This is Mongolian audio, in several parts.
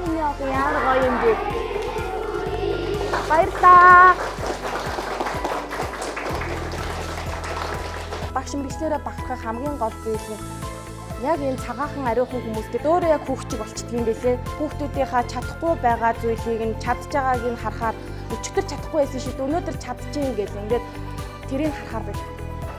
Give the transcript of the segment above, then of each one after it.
Миний охин ямар гоё юм бэ? Баярлалаа. Багш мэргэжлээрээ бахархах хамгийн гол зүйл нь яг энэ цагаахан ариухан хүмүүстэй өөрөө яг хүүхчиг болчдөг юм бэлээ. Хүүхдүүдийнхаа чадахгүй байгаа зүйлийг нь чадж байгааг нь харахаар өчигдөр чадахгүй байсан шид өнөөдөр чадчихээн гэл ингээд тэрийг харахаар би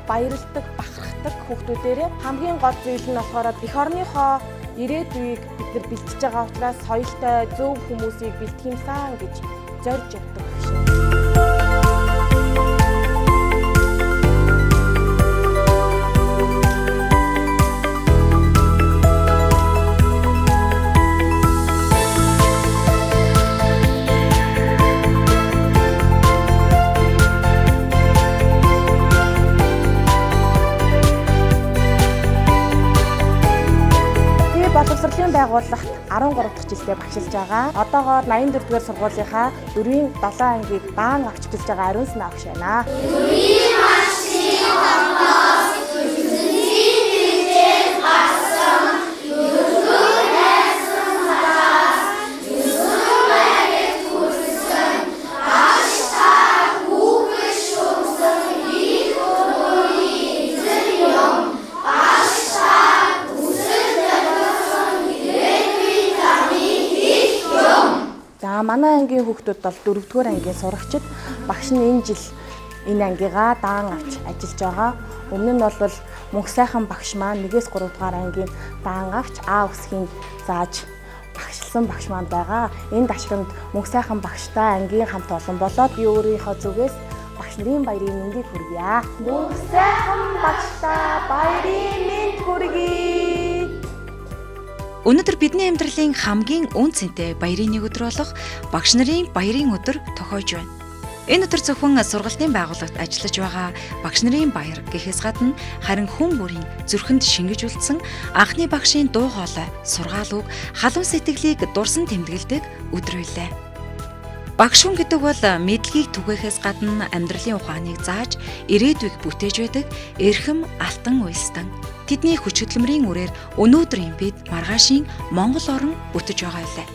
баярлдаг, бахархдаг хүүхдүүдээрээ. Хамгийн гол зүйл нь болохоор эх орныхоо ирээдүйг бид нар бэлтэж байгаа учраас соёлтой зөв хүмүүсийг бэлтгэх юмсан гэж зорж явдаг багш. Би боловсролын байгууллагт 13 дахь жилдээ багшилж байгаа. Одоогоор 84 дугаар сургуулийнхаа 4-ийн 7 ангийг даан авч төлж байгаа ариун санаа багш байна. За манай ангийн хүүхдүүд бол 4-р ангийн сурагчид. Багш нь энэ жил энэ ангигаа даан авч ажиллаж байгаа. Өмнө нь бол мөнх сайхан багш маань 1-ээс 3 дугаар ангийн даан авч А үсгийг зааж багшилсан багш маань байгаа. Энэ дашрамд мөнх сайхан багштай ангийн хамт олон болоод би өөрийнхөө зүгээс багш нарын баярын мэндийг хүргье. Мөнх сайхан багштай баярын мэнд хүргье. Өнөөдөр бидний амьдралын хамгийн үн цэнтэй баярын нэг өдөр болох багш нарын баярын өдөр тохиож байна. Энэ өдөр зөвхөн сургалтын байгууллагт ажиллаж байгаа багш нарын баяр гэхээс гадна харин хүн бүрийн зүрхэнд шингэж үлдсэн анхны багшийн дуу хоолой, сургаал үг, халуун сэтгэлийг дурсан тэмдэглэдэг өдөр байлаа. Багш хүн гэдэг бол мэдлэгийг түгээхээс гадна амьдралын ухааныг зааж, ирээдүйг бүтээж байдаг эрхэм алтан уйлстан. Тэдний хүч хөдөлмөрийн үрээр өнөөдрийн бид маргаашийн Монгол орн бүтэж байгаа байлаа.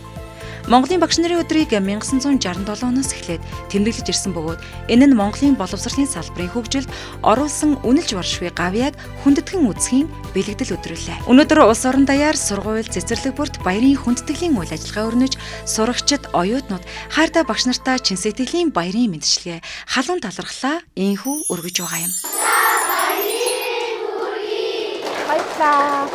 Монголын багш нарын өдрийг 1967 оноос эхлээд тэмдэглэж ирсэн бөгөөд энэ нь Монголын боловсролын салбарын хөгжилд оруулсан үнэлж баршгүй гавьяаг хүндэтгэн үзэхийн бэлэгдэл өдрөлээ. Өнөөдөр улс орон даяар сургууль, цэцэрлэг бүрт баярын хүндэтгэлийн үйл ажиллагаа өрнөж, сурагчид, оюутнууд хайртай багш нартаа чин сэтгэлийн баярын мэндчилгээ, халуун талархлаа инхүү өргөж байгаа юм. Баярлалаа.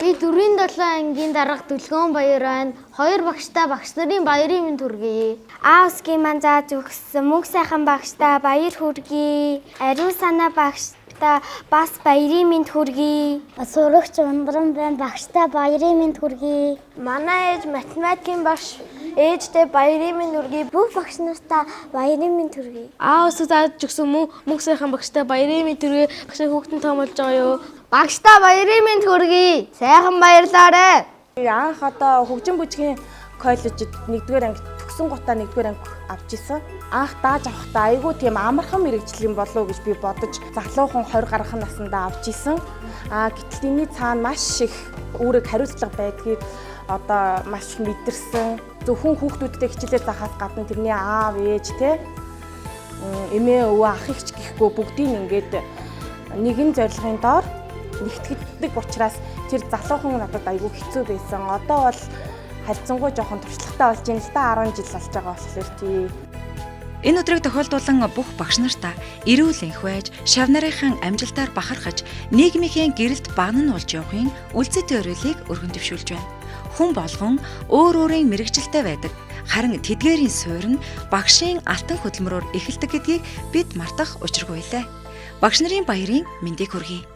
Би 4-ийн 7 ангийн дарга Дүлгөөн баяр байна. Хоёр багштай багш нарын баярын мэнд хүргэе. А үсгийн маань зааж өгсөн мөнх сайхан багштай баяр хүргэе. Ариун санаа багштай бас баярын мэнд хүргэе. Сурагч ундран байна багштай баярын мэнд хүргэе. Манай ээж математикийн багш ээжтэй баярын мэнд хүргэе. Бүх багш нартаа баярын мэнд хүргэе. Аа үсэг зааж өгсөн мөнх сайхан багштай баярын мэнд хүргэе. Багшаа хүүхдэн тоомолж байгаа юу? Багштай баярын мэнд хүргэе. Сайхан баярлаарай. Анх одоо хөгжин бүжгийн коллежид 1-р анги төгсөн гутаа 1-р анги авч исэн. Анх дааж авахдаа айгүй тийм амархан мэрэгжил юм болов уу гэж би бодож залуухан 20 гаруй наснда авч исэн. А гэтэл энэний цаана маш их үүрэг хариуцлага байдгийг одоо маш мэдэрсэн. Зөвхөн хүүхдүүдтэй хичээлээр заахаас гадна тэрний аав ээж те эмээ өвөө ах эгч гэхгүй бүгдийг ингээд нэгэн зорилгын доор нэгтгэдэг учраас тэр залуухан надад айгүй хэцүү байсан. Одоо бол харьцангуй жоохон туршлагатай болж байна л да 10 жил болж байгаа болохоор тий. Энэ өдрийг тохиолдуулан бүх багш нартаа эрүүл энх байж, шав нарынхан амжилтаар бахархаж, нийгмийнхээ гэрэлд багна нь болж явахын үлзийтэй өрөөлийг өргөн дэвшүүлж байна. Хүн болгон өөр өөрийн мэрэгжилтэй байдаг. Харин тэдгээрийн суурь нь багшийн алтан хөдөлмөрөөр эхэлдэг гэдгийг бид мартах учиргүй лээ. Багш нарын баярын мэндийг хүргэе.